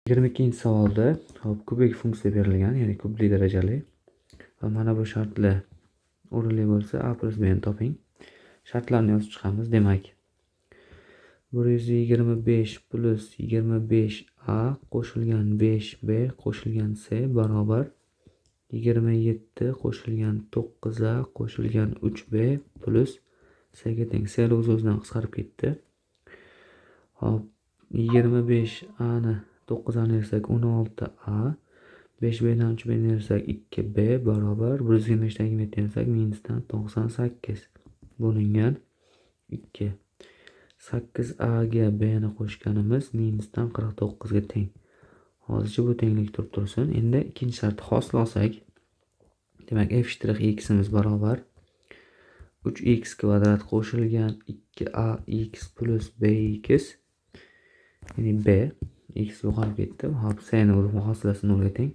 22-savolda, hop, kubik funksiya berilgan, ya'ni kubli darajali va mana bu shartlar o'rinli bo'lsa, a plyus b ni toping. Shartlarni yozib chiqamiz. Demak, 125 plyus 25a qo'shilgan 5b qo'shilgan c barobar 27 qo'shilgan 9a qo'shilgan 3b plyus c ga teng. C o'z-o'zidan qisqarib ketdi. Hop, 25a ni 9 ni yozsak 16a, 5b dan 3b ni yozsak 2b barobar 125 dan 27 yozsak minusdan 98 bo'lingan 2. 8a ga b ni qo'shganimiz minusdan 49 ga teng. Hozircha bu tenglik turib tursin. Endi ikkinchi shartni hosil olsak, demak f shtrix ximiz barobar 3x kvadrat qo'shilgan 2ax plyus bx, ya'ni b x yo'qolib ketdi. Hop, c ni hosilasi 0 ga teng.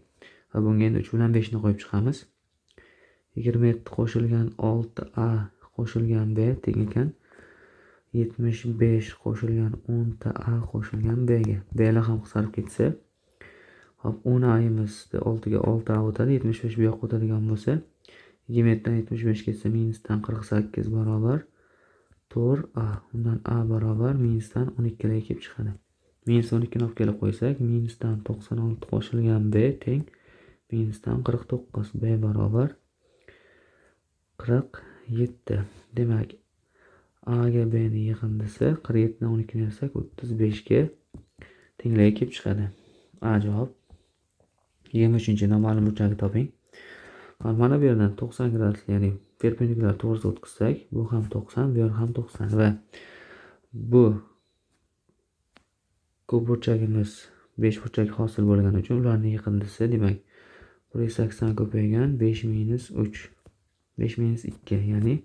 Va bunga endi 3 bilan 5 ni qo'yib chiqamiz. 27 qo'shilgan 6a qo'shilgan b teng ekan 75 qo'shilgan 10 ta a qo'shilgan b ga. B lar ham qisqarib ketsa, hop, 10 a'miz 6 ga 6 a o'tadi, 75 bu yoqqa o'tadigan bo'lsa, 27 dan 75 ketsa minusdan 48 barobar 4a. Undan a barobar minusdan 12 ga kelib chiqadi. Minus 12 ni olib kelib qo'ysak, minusdan 96 qo'shilgan b teng minusdan 49, b barobar 47. Demak, a ga b ni yig'indisi 47 dan 12 ni yozsak 35 ga tengligi kelib chiqadi. A javob. 23-noma'lum burchakni toping. Mana bu yerdan 90 gradus, ya'ni perpendikulyar to'g'risida o'tkazsak, bu ham 90, bu yer ham 90 va bu ko'p burchagimiz 5 burchak hosil bo'lgani uchun ularning yig'indisi, demak, 180 ko'paygan 5 minus 3, 5 minus 2, ya'ni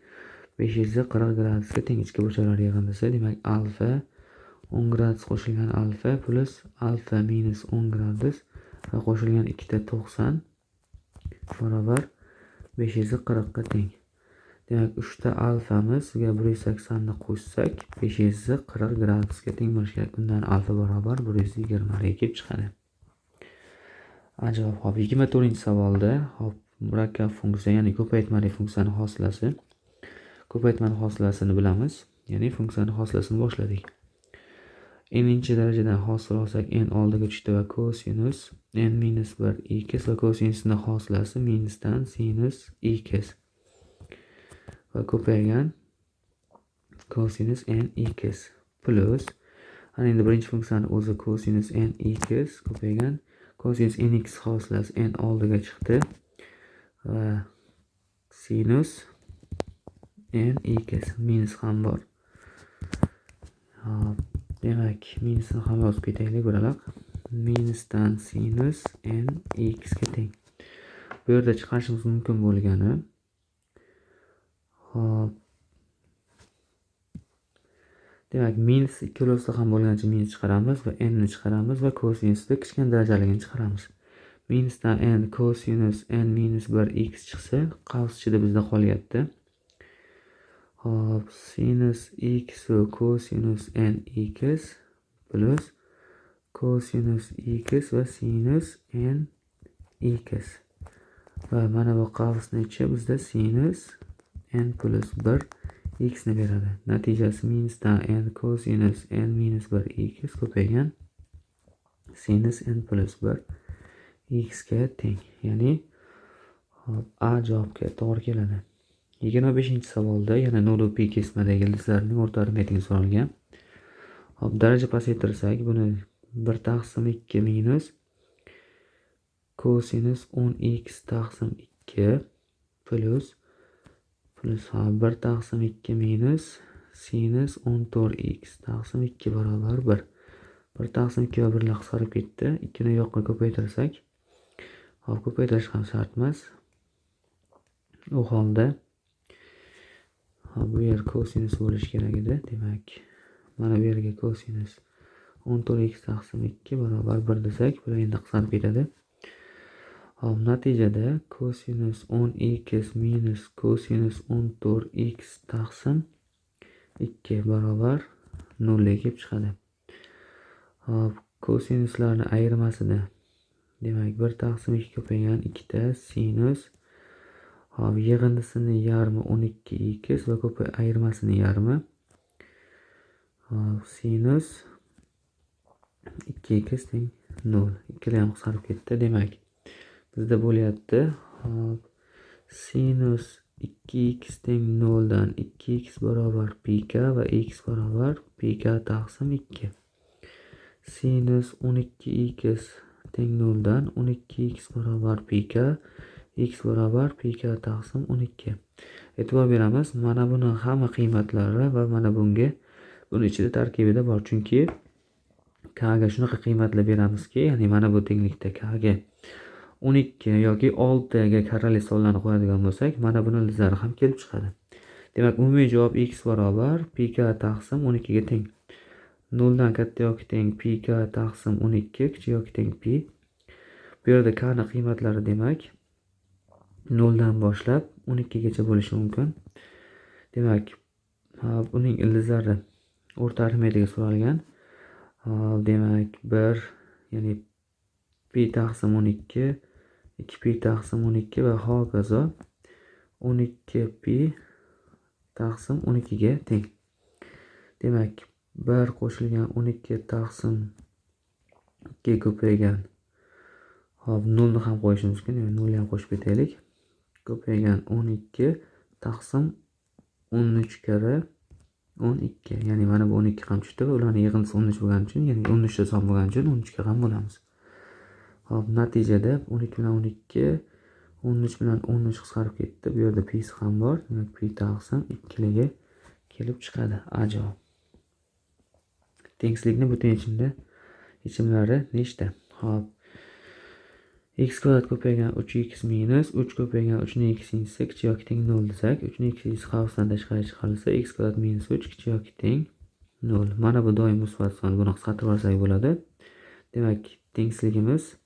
540 gradusga teng ichki burchaklar yig'indisi. Demak, alfa 10 gradus qo'shilgan alfa plyus alfa minus 10 gradus va qo'shilgan 2 ta 90 barobar 540 ga teng. Demak, 3 ta alfamizga 180 ni qo'shsak 540 gradusga teng bo'lishi kerak. Undan alfa barobar 120 ga kelib chiqadi. A javob. Hop, 24-savolda, hop, murakkab funksiya, ya'ni ko'paytmali funksiyani hosilasi. Ko'paytmani hosilasini bilamiz, ya'ni funksiyani hosilasini boshladik. N-inchi darajadan hosil olsak, n oldiga tushdi va kosinus n minus 1 x va kosinusni hosilasi minusdan sinus x va ko'paygan kosinus n x plyus, ana endi birinchi funksiyani o'zi kosinus n x ko'paygan kosinus n x hosilasi n oldiga chiqdi va sinus n x, minus ham bor. Hop, demak, minusni ham yozib ketaylik o'raloq. Minusdan sinus n x ga teng. Bu yerda chiqarishimiz mumkin bo'lgani, hop, demak, minus ikkalovsida ham bo'lganicha minus chiqaramiz va n ni chiqaramiz va kosinusni kichkina darajaligini chiqaramiz. Minusdan n kosinus n minus 1 x chiqsa, qavs ichida bizda qolyapti. Hop, sinus x va kosinus n x plyus kosinus x va sinus n x va mana bu qavsni ichi bizda sinus n plyus 1 x ni beradi. Natijasi minusdan n kosinus n minus 1 x ko'paygan sinus n plyus 1 x ga teng. Ya'ni, hop, A javobga to'g'ri keladi. 25-savolda yana 0 pi kesmadagi ildizlarning o'rta aritmetikasi so'ralgan. Hop, daraja pasaytirsak, buni 1 taqsim 2 minus kosinus 10x taqsim 2 plyus 1 taqsim 2 minus sinus 14x taqsim 2 barobar 1. 1 taqsim 2 va 1 lar qisqarib ketdi. 2 ni yoqqa ko'paytirsak, hop, ko'paytirish ham shart emas. U holda, hop, bu yer kosinus bo'lishi kerak edi. Demak, mana bu yerga kosinus 14x taqsim 2 barobar 1 desak, bular endi qisqarib ketadi. Hop, natijada kosinus 10x minus kosinus 14x taqsim 2 barobar 0 ga kelib chiqadi. Hop. Kosinuslarni ayirmasida demak 1 taqsim 2 ko'paygan 2 ta sinus, hop, yig'indisini yarmi 12x va ko'pay ayirmasini yarmi, hop, sinus 2x teng 0. Ikkala ham qisqarib ketdi. Demak, bizda bo'lyapti, hop, sinus 2x teng 0 dan 2x barobar pi k va x barobar pi k taqsim 2. Sinus 12x teng 0 dan 12x barobar pi k, x barobar pi k taqsim 12. E'tibor beramiz, mana buni hamma qiymatlari va mana bunga buni ichida tarkibida bor, chunki k ga shunaqa qiymatlar beramizki, ya'ni mana bu tenglikda k ga 12 yoki 6 ga karrali sonlarni qo'yadigan bo'lsak, mana buni ildizlari ham kelib chiqadi. Demak, umumiy javob x barobar pi k taqsim 12 ga teng. 0 dan katta yoki teng pi k taqsim 12 kichik yoki teng pi. Bu yerda k ni qiymatlari demak 0 dan boshlab 12 gacha bo'lishi mumkin. Demak, buning ildizlari o'rta arifmetikaga so'ralgan. Demak, 1, ya'ni pi taqsim 12, 2 pi taqsim 12 va hokazo 12 pi taqsim 12 ga teng. Demak, 1 qo'shilgan 12 taqsim 2 ko'paygan, hop, 0 ni ham qo'yishimiz mumkin, demak 0 ni ham qo'shib ketaylik. Ko'paygan 12 taqsim 13 karra 12, ya'ni mana bu 12 ham tushdi va ularning yig'indisi 13 bo'lgani uchun, ya'ni 13 ta son bo'lgani uchun 13 ga ham bo'lamiz. Hop, natijada 12 bilan 12, 13 bilan 13 qisqarib ketdi. Bu yerda pi ham bor, demak pi taqsim 2 ligi kelib chiqadi. A javob. Tengsizlikni butun yechimlari nechta? Hop, x kvadrat ko'paygan 3x minus 3 ko'paygan 3 ning ikkinchisi kichik yoki teng 0 desak, 3 ning ikkinchisi qavsdan tashqari chiqarilsa, x kvadrat minus 3 kichik yoki teng 0. Mana bu doim musbat son, buni qisqartirib olsak bo'ladi. Demak, tengsizligimiz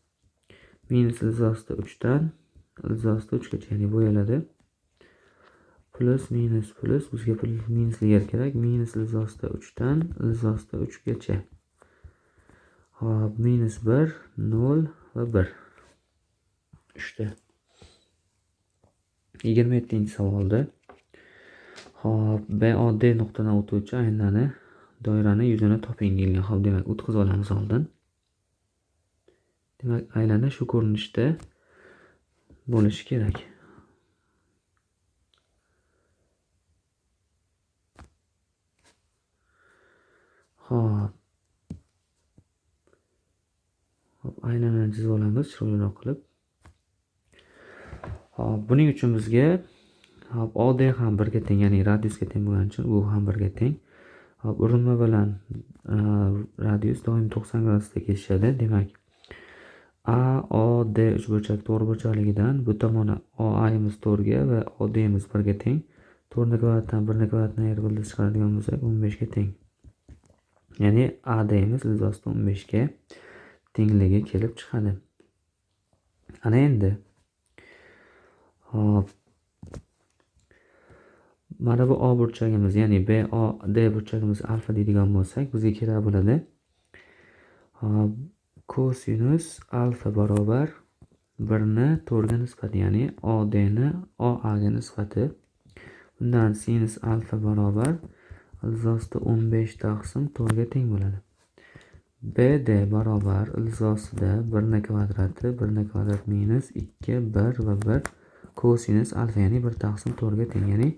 minus ildiz ostida 3 dan ildiz ostida 3 gacha, ya'ni bo'yaladi. Plus minus plus, bizga plus minusli yer kerak. Minus ildiz ostida 3 dan ildiz ostida 3 gacha. Hop, minus 1, 0 va 1. 3ta. 27-savolda. Hop, BOD nuqtadan o'tuvchi aylana doirani yuzini toping deyilgan. Hop, demak, o'tkazib olamiz oldin. Demak, aylana shu ko'rinishda bo'lishi kerak. Hop. Hop, aylanani chizib olamiz chiroyliroq qilib. Hop, buning uchun bizga hop OD ham birga teng, ya'ni radiusga teng bo'lgani uchun u ham birga teng. Hop, urinma bilan radius doim 90 gradusda kesishadi. Demak, AOD uchburchak to'g'riburchakligidan bu tomoni OA'miz to'rtga va OD'miz birga teng. To'rtni kvadratdan birni kvadratdan ayirib ildiz chiqaradigan bo'lsak 15 ga teng. Ya'ni AD'miz ildiz ostida 15 ga tengligi kelib chiqadi. Ana endi hop, mana bu O burchagimiz, ya'ni BOD burchagimiz alfa deydigan bo'lsak, bizga kerak bo'ladi. Hop, kosinus alfa barobar 1ni 4ga nisbati, ya'ni OD ni OA ga nisbati. Bundan sinus alfa barobar ildiz ostida 15 taqsim 4ga teng bo'ladi. BD barobar ildiz ostida 1ni kvadrati 1ni kvadrat minus 2 1 va 1 kosinus alfa, ya'ni 1 taqsim 4ga teng. Ya'ni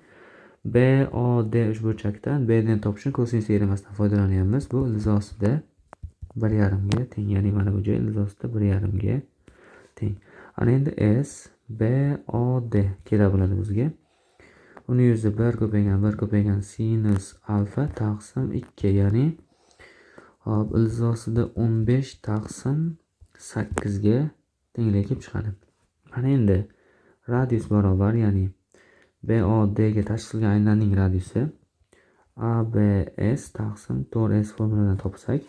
BOD uchburchakdan BD ni topish uchun kosinus teoremasidan foydalanyapmiz. Bu ildiz ostida 1.5 ga teng, ya'ni mana bu joy ildiz ostida 1.5 ga teng. Ana endi S BOD kerak bo'ladi bizga. Uni yuzi 1 ko'paygan 1 ko'paygan sinus alfa taqsim 2, ya'ni hop ildiz ostida 15 taqsim 8 ga tenglik kelib chiqadi. Ana endi radius barobar, ya'ni BOD ga tashkil qilgan aylanning radiusi ABS taqsim 4S formuladan topsak,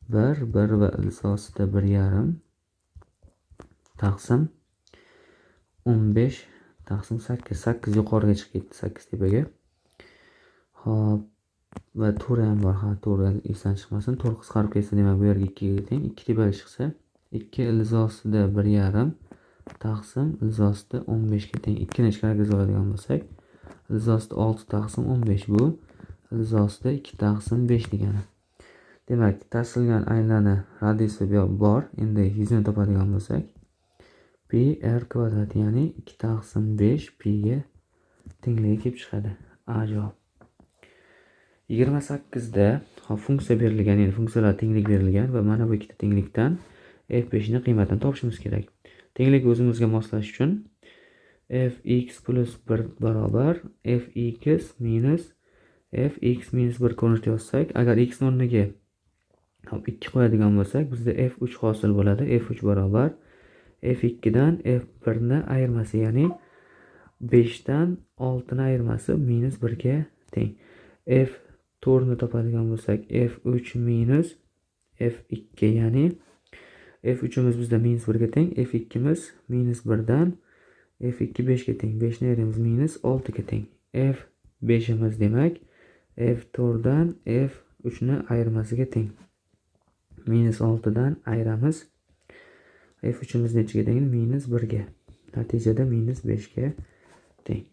1, 1 va ildiz ostida 1.5 taqsim 15 taqsim 8. 8 yuqoriga chiqib ketdi, 8 tepaga. Hop, Va 4 ham bor. Ha, 4 esdan chiqmasin. 4 qisqarib ketsa, demak, bu yerga 2 ga teng. 2 tepalik chiqsa, 2 ildiz ostida 1,5 taqsim ildiz ostida 15 ga teng. 2 ni ichkariga oladigan bo'lsak, ildiz ostida 6 taqsim 15, bu ildiz ostida 2 taqsim 5 degani. Demak, tarsilgan aylana radiusi bor. Endi yuzini topadigan bo'lsak, pi r kvadrat, ya'ni 2 taqsim 5 pi ga tengligi kelib chiqadi. A javob. 28 da hop funksiya berilgan, ya'ni funksiyalar tenglik berilgan va mana bu ikkita tenglikdan f5 ni qiymatini topishimiz kerak. Tenglik o'zimizga moslashish uchun fx plus 1 barobar fx minus fx minus 1 ko'rinishda yozsak, agar x o'rniga hop 2 qo'yadigan bo'lsak, bizda f3 hosil bo'ladi. f3 barobar f2 dan f1 ni ayirmasi, ya'ni 5 dan 6 ni ayirmasi minus 1 ga teng. f4 ni topadigan bo'lsak, f3 minus f2, ya'ni f3imiz bizda minus 1 ga teng, f2imiz minus 1 dan f2 5 ga teng. 5 ni ayiramiz, minus 6 ga teng. f5imiz demak f4 dan f3 ni ayirmasiga teng. Minus 6 dan ayiramiz. f3imiz nechaga teng? Minus 1 ga. Natijada minus 5 ga teng.